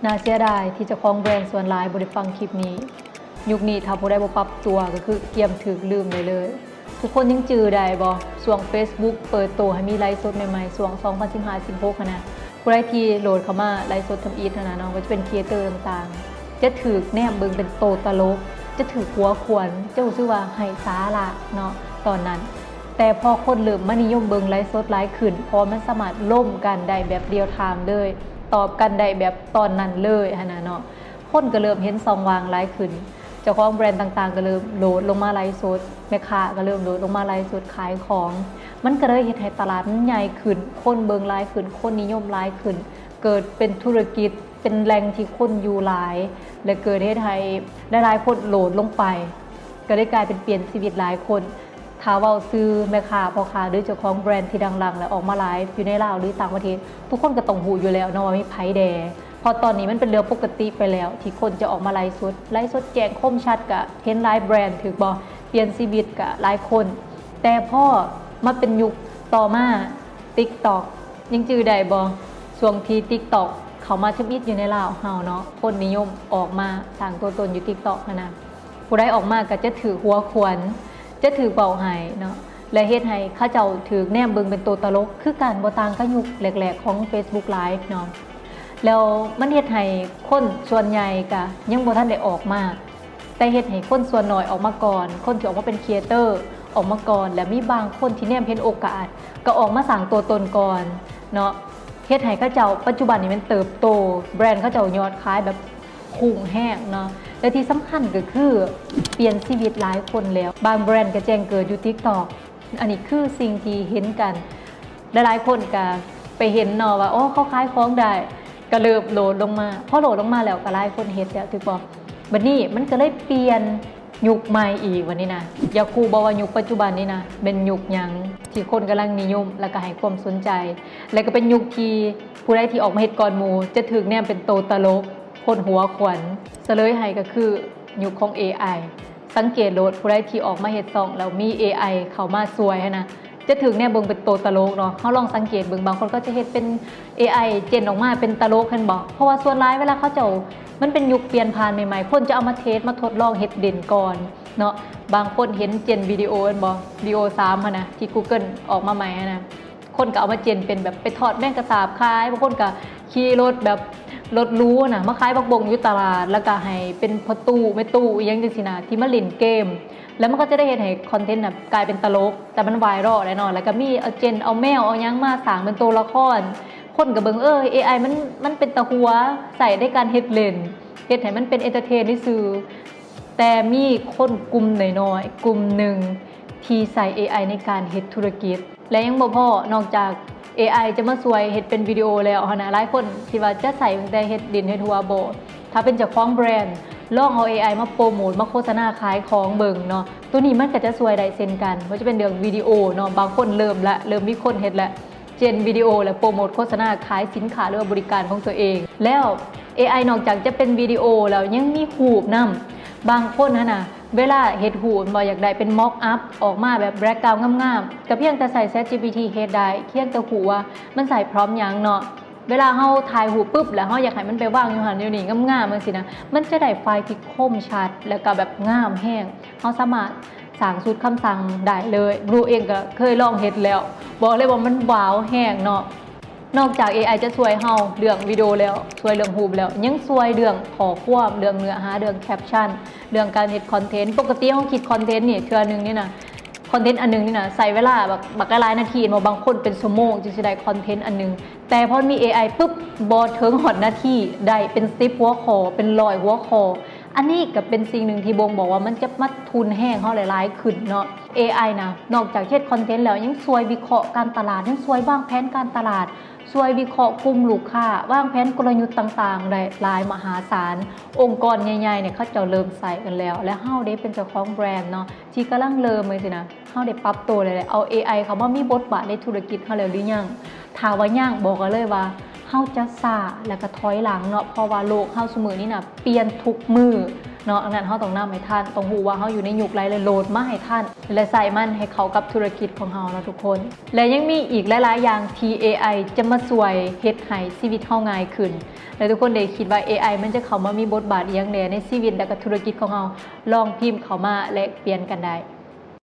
ໜ້າເສຍດາຍທີ່ເຈົ້າຂອງແບຣນສ່ວນຫຼາຍບໍ່ໄດ້ຟັງຄລິບນີ້. ຍຸກນີ້ຖ້າຜູ້ໃດບໍ່ປັບຕົວກໍຄືກຽມຖືກລືມໄດ້ເລີຍ. ທຸກຄົນຍັງຈື່ໄດ້ບໍ່? ຊ່ວງ Facebook ເປີດໂຕໃຫ້ມີໄລຟ໌ສົດໃໝ່ໆ ຊ່ວງສອງພັນສິບຫ້າ ສິບຫົກຫັ້ນນະ, ຜູ້ໃດທີ່ໂຫຼດເຂົ້າມາໄລຟ໌ສົດທຳອິດຫັ້ນນະເນາະ, ກໍຈະເປັນຄຣີເອເຕີຕ່າງໆ ຈະຖືກແນມເບິ່ງເປັນໂຕຕະຫຼົກ, ຈະຖືກຫົວຂວັນ, ຈະຮູ້ສຶກວ່າໄຮ້ສາລະເນາະຕອນນັ້ນ. ແຕ່ພໍຄົນເລີ່ມມານິຍົມເບິ່ງໄລຟ໌ສົດຫຼາຍຂຶ້ນ, ເພາະວ່າມັນສາມາດລົມກັນໄດ້ແບບ real time ເລີຍ, ຕອບກັນໄດ້ແບບຕອນນັ້ນເລີຍຫັ້ນນະເນາະ, ຄົນກໍເລີ່ມເຫັນຊ່ອງວ່າງຫຼາຍຂຶ້ນ. ເຈົ້າຂອງແບຣນຕ່າງໆກໍເລີ່ມໂຫຼດລົງມາໄລຟ໌ສົດ, ແມ່ຄ້າກໍເລີ່ມໂຫຼດລົງມາໄລຟ໌ສົດຂາຍຂອງ. ມັນກໍເລີຍເຮັດໃຫ້ຕະຫຼາດມັນໃຫຍ່ຂຶ້ນ, ຄົນເບິ່ງຫຼາຍຂຶ້ນ, ຄົນນິຍົມຫຼາຍຂຶ້ນ, ເກີດເປັນທຸລະກິດ, ເປັນແຫຼ່ງທີ່ຄົນຢູ່ຫຼາຍ ແລະ ເກີດເຮັດໃຫ້ຫຼາຍໆຄົນໂຫຼດລົງໄປ, ກໍເລີຍກາຍເປັນປ່ຽນຊີວິດຫຼາຍຄົນ. ຖ້າເວົ້າຊື່ແມ່ຄ້າ, ພໍ່ຄ້າ ຫຼື ເຈົ້າຂອງແບຣນທີ່ດັງໆ ແລະ ອອກມາໄລຟ໌ຢູ່ໃນລາວ ຫຼື ຕ່າງປະເທດ, ທຸກຄົນກໍຕ້ອງຮູ້ຢູ່ແລ້ວເນາະວ່າມີໃຜແດ່, ເພາະຕອນນີ້ມັນເປັນເລື່ອງປົກກະຕິໄປແລ້ວ ທີ່ຄົນຈະອອກມາໄລຟ໌ສົດ, ໄລຟ໌ສົດແຈ້ງຄົມຊັດ, ກໍເຫັນຫຼາຍແບຣນ, ຖືກບໍ່? ປ່ຽນຊີວິດກໍຫຼາຍຄົນ. ແຕ່ພໍມາເປັນຍຸກຕໍ່ມາ TikTok ຍັງຈື່ໄດ້ບໍ່? ຊ່ວງທີ່ TikTok ເຂົ້າມາທຳອິດຢູ່ໃນລາວເຮົາເນາະ, ຄົນນິຍົມອອກມາສ້າງຕົວຕົນຢູ່ TikTok ຫັ້ນນະ, ຜູ້ໃດອອກມາກໍຈະຖືກຫົວຂວັນ, ຈະຖືກເວົ້າໃຫ້ເນາະ, ແລະ ເຮັດໃຫ້ເຂົາເຈົ້າຖືກແນມເບິ່ງເປັນໂຕຕະຫຼົກຄືກັນ, ບໍ່ຕ່າງກັບຍຸກແລກໆຂອງ Facebook Live ເນາະ. ແລ້ວມັນເຮັດໃຫ້ຄົນສ່ວນໃຫຍ່ກໍຍັງບໍ່ທັນໄດ້ອອກມາ, ແຕ່ເຮັດໃຫ້ຄົນສ່ວນໜ້ອຍອອກມາກ່ອນ, ຄົນທີ່ອອກມາເປັນຄຣີເອເຕີອອກມາກ່ອນ, ແລະ ມີບາງຄົນທີ່ແນມເຫັນໂອກາດກໍອອກມາສ້າງຕົວຕົນກ່ອນເນາະ, ເຮັດໃຫ້ເຂົາເຈົ້າປັດຈຸບັນນີ້ແມ່ນເຕີບໂຕ, ແບຣນເຂົາເຈົ້າຍອດຂາຍແບບ พุ่ງແຮງເນາະ ແລະ ທີ່ສຳຄັນກໍຄືປ່ຽນຊີວິດຫຼາຍຄົນແລ້ວ. ບາງແບຣນກໍແຈ້ງເກີດຢູ່ TikTok. ອັນນີ້ຄືສິ່ງທີ່ເຫັນກັນ. ຫຼາຍໆຄົນກໍໄປເຫັນເນາະວ່າ ໂອ້ ເຂົາຂາຍຂອງໄດ້ ກໍເລີ່ມໂຫຼດລົງມາ. ພໍໂຫຼດລົງມາແລ້ວກໍຫຼາຍຄົນເຮັດແລ້ວ ຖືກບໍ່? ບັດນີ້ມັນກໍເລີຍປ່ຽນ ຍຸກໃໝ່ອີກບັດນີ້ນະ. ຢາກຮູ້ບໍ່ວ່າຍຸກປັດຈຸບັນນີ້ນະ ແມ່ນຍຸກຫຍັງທີ່ຄົນກຳລັງນິຍົມ ແລະ ກໍໃຫ້ຄວາມສົນໃຈ ແລະ ກໍເປັນຍຸກທີ່ຜູ້ໃດທີ່ອອກມາເຮັດກ່ອນໝູ່ ຈະຖືກແນມເປັນໂຕຕະຫຼົກ, ຄົນຫົວຂວັນ. ສະເຫຼີຍໃຫ້ກໍຄືຍຸກຂອງ ເອໄອ. ສັງເກດໂລດ, ຜູ້ໃດທີ່ອອກມາເຮັດຊ່ອງແລ້ວມີ ເອໄອ ເຂົ້າມາຊ່ວຍຫັ້ນນະ ຈະຖືກແນມເບິ່ງເປັນໂຕຕະຫຼົກເນາະ. ເຮົາລອງສັງເກດເບິ່ງ, ບາງຄົນເຂົາຈະເຮັດເປັນ ເອໄອ ເຈນອອກມາເປັນຕະຫຼົກ ເຫັນບໍ່? ເພາະວ່າສ່ວນຫຼາຍເວລາເຂົາເຈົ້າ ມັນເປັນຍຸກປ່ຽນຜ່ານໃໝ່ໆ, ຄົນຈະເອົາມາເທສ ມາທົດລອງເຮັດຫຼິ້ນກ່ອນເນາະ. ບາງຄົນເຫັນເຈນວິດີໂອ ເຫັນບໍ່? ວິດີໂອສາມຫັ້ນນະ ທີ່ Google ອອກມາໃໝ່ຫັ້ນນະ, ຄົນກໍເອົາມາເຈນເປັນແບບໄປທອດແມງກະສາບຂາຍ, ບາງຄົນກໍຂີ່ລົດແບບລົດຫຼູຫັ້ນນະ ມາຂາຍຜັກບົ້ງຢູ່ຕະຫຼາດ, ແລ້ວກໍໃຫ້ເປັນພໍ່ຕູ້ແມ່ຕູ້ອີ່ຫຍັງຈັ່ງຊີ້ນະ ທີ່ມາຫຼິ້ນເກມ. ແລ້ວມັນກໍຈະໄດ້ເຮັດໃຫ້ຄອນເທັນນະກາຍເປັນຕະຫຼົກ, ແຕ່ມັນໄວຣັລແຫຼະເນາະ. ແລ້ວກໍມີເອົາເຈນ ເອົາແມວ ເອົາຫຍັງມາສ້າງເປັນໂຕລະຄອນ. ຄົນກໍເບິ່ງ ເອີ ເອໄອ ມັນ ມັນເປັນຕາຫົວ, ໃຊ້ໃນການເຮັດຫຼິ້ນ, ເຮັດໃຫ້ມັນເປັນເອັນເຕີເທນຊື່ໆ. ແຕ່ມີຄົນກຸ່ມນ້ອຍໆ ກຸ່ມໜຶ່ງທີ່ໃຊ້ ເອໄອ ໃນການເຮັດທຸລະກິດ ແລະ ຍັງບໍ່ພໍ, ນອກຈາກ ເອໄອ ຈະມາຊ່ວຍເຮັດເປັນວິດີໂອແລ້ວຫັ້ນນະ, ຫຼາຍຄົນຄິດວ່າຈະໃຊ້ຕັ້ງແຕ່ເຮັດດິນເຮັດຫົວບໍ່. ຖ້າເປັນເຈົ້າຂອງແບຣນ ລອງເອົາ ເອໄອ ມາໂປຣໂມດ, ມາໂຄສະນາຂາຍຂອງເບິ່ງເນາະ. ໂຕນີ້ມັນກໍຈະຊ່ວຍໄດ້ເຊັ່ນກັນ, ບໍ່ວ່າຈະເປັນເລື່ອງວິດີໂອເນາະ, ບາງຄົນເລີ່ມລະ, ເລີ່ມມີຄົນເຮັດລະ, ເຊັ່ນ ວິດີໂອ ແລະ ໂປຣໂມດໂຄສະນາຂາຍສິນຄ້າ ຫຼືວ່າບໍລິການຂອງຕົວເອງ. ແລ້ວ ເອໄອ ນອກຈາກຈະເປັນວິດີໂອແລ້ວ ຍັງມີຮູບນຳ. ບາງຄົນຫັ້ນນະ ເວລາເຮັດຮູບແມ່ນບໍ່ ຢາກໄດ້ເປັນ mock up ອອກມາແບບ background ງາມໆ, ກໍພຽງແຕ່ໃຊ້ ChatGPT ເຮັດໄດ້, ພຽງແຕ່ຮູ້ວ່າມັນໃຊ້ prompt ຫຍັງເນາະ. ເວລາເຮົາຖ່າຍຮູບປຶບ ແລ້ວເຮົາຢາກໃຫ້ມັນໄປວາງຢູ່ຫັ້ນຢູ່ນີ້ງາມໆ ຈັ່ງຊີ້ນະ, ມັນຈະໄດ້ໄຟລ໌ທີ່ຄົມຊັດ ແລ້ວກໍແບບງາມແຮງ. ເຮົາສາມາດສ້າງຊຸດຄຳສັ່ງໄດ້ເລີຍ. Blue ເອງກໍເຄີຍລອງເຮັດແລ້ວ, ບອກເລີຍວ່າມັນວ້າວແຮງເນາະ. ນອກຈາກ ເອໄອ ຈະຊ່ວຍເຮົາເລື່ອງວິດີໂອແລ້ວ, ຊ່ວຍເລື່ອງຮູບແລ້ວ, ຍັງຊ່ວຍເລື່ອງຂໍ້ຄວາມ, ເລື່ອງເນື້ອຫາ, ເລື່ອງ caption, ເລື່ອງການເຮັດຄອນເທັນ. ປົກກະຕິເຮົາຄິດຄອນເທັນນີ້ ເທື່ອໜຶ່ງນີ້ນະ, ຄອນເທັນອັນໜຶ່ງນີ້ນະ ໃຊ້ເວລາບັກ ບັກຫຼາຍໆນາທີ, ເຫັນບໍ່? ບາງຄົນເປັນຊົ່ວໂມງຈຶ່ງຊິໄດ້ຄອນເທັນອັນໜຶ່ງ, ແຕ່ພໍມີ ເອໄອ ປຶບ ບໍ່ເຖິງຮອດນາທີ, ໄດ້ເປັນສິບຫົວຂໍ້, ເປັນຮ້ອຍຫົວຂໍ້. ອັນນີ້ກໍເປັນສິ່ງໜຶ່ງທີ່ບົ່ງບອກວ່າມັນຈະມາທຸນແຮງເຮົາຫຼາຍໆຂຶ້ນເນາະ. ເອໄອ ນະ ນອກຈາກເຮັດຄອນເທັນແລ້ວ ຍັງຊ່ວຍວິເຄາະການຕະຫຼາດ, ຍັງຊ່ວຍວາງແຜນການຕະຫຼາດ, ຊ່ວຍວິເຄາະກຸ່ມລູກຄ້າ, ວາງແຜນກົນລະຍຸດຕ່າງໆໄດ້ຫຼາຍມະຫາສານ. ອົງກອນໃຫຍ່ໆນີ້ ເຂົາເຈົ້າເລີ່ມໃຊ້ກັນແລ້ວ, ແລະ ເຮົາເດເປັນເຈົ້າຂອງແບຣນເນາະ ທີ່ກຳລັງເລີ່ມຈັ່ງຊີ້ນະ, ເຮົາໄດ້ປັບໂຕແລ້ວ ແລະ ເອົາ ເອໄອ ເຂົ້າມາມີບົດບາດໃນທຸລະກິດເຮົາແລ້ວຫຼືຍັງ? ຖ້າວ່າຍັງ, ບອກໄດ້ເລີຍວ່າເຮົາຈະຊ້າ ແລະ ກໍຖອຍຫຼັງເນາະ, ເພາະວ່າໂລກເຮົາຊຸມື້ນີ້ນະ ປ່ຽນທຸກມື້. ເນາະ. ດັ່ງນັ້ນເຮົາຕ້ອງນຳໃຫ້ທັນ, ຕ້ອງຮູ້ວ່າເຮົາຢູ່ໃນຍຸກໃດ ແລະໂຫຼດມາໃຫ້ທັນ ແລະໃຊ້ມັນໃຫ້ເຂົ້າກັບທຸລະກິດຂອງເຮົາເນາະທຸກຄົນ. ແລະຍັງມີອີກຫຼາຍໆຢ່າງທີ່ ເອໄອ ຈະມາຊ່ວຍເຮັດໃຫ້ຊີວິດເຮົາງ່າຍຂຶ້ນ. ແລະທຸກຄົນໄດ້ຄິດວ່າ ເອໄອ ມັນຈະເຂົ້າມາມີບົດບາດອີ່ຫຍັງແດ່ໃນຊີວິດ ແລະກໍທຸລະກິດຂອງເຮົາ? ລອງພິມເຂົ້າມາແລກປ່ຽນກັນໄດ້.